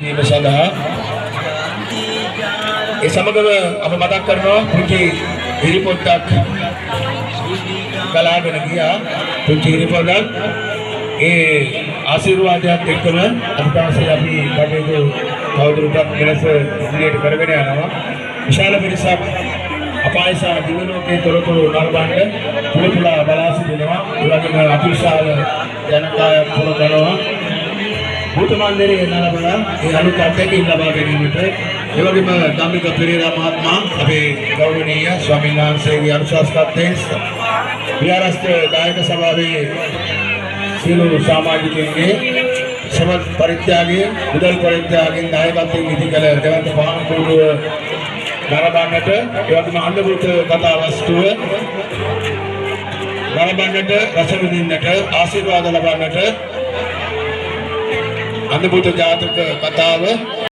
වීම සඳහා ඒ සමගම අප මතක් කරනවා, පුංචි හිරිපොත්තක් ගලාගෙන ගියා. පුංචි හිරිපොත්තක් ඒ ආශිර්වාදයක් එක්කම අද දවසේ අපි කටයුතු තවදුරටත් මෙලෙස ඉදිරියට කරගෙන යනවා. විශාල පිරිසක් අපාය සහ දිව්‍ය ලෝකයේ තොරතුරු නරඹන්න පුල පුලා බලා සිටිනවා. ඒ වගේම අතිවිශාල ජනකායක් පුරකනවා භූත මන්දිරයේ නරඹලා ඒ අලුත් අත්දැකීම් ලබා ගැනීමට. ඒ වගේම ධම්මික පෙරේරා මහත්මයා, අපේ ගෞරවනීය ස්වාමීන් වහන්සේගේ අනුශාසකත්වයෙන් විහාරස්ථ දායක සභාවේ සියලු සමාජිකයින්ගේ ශ්‍රම පරිත්‍යාගයෙන්, මුදල් පරිත්‍යාගයෙන් දායකත්වයෙන් ඉදි කළ දෙවන්ත පහන් කූඩුව නරඹන්නට, ඒ වගේම අන්ධභූත කතා වස්තුව නරඹන්නට, රස විඳින්නට, ආශිර්වාද ලබන්නට, අන්ධභූත ජාතක කතාව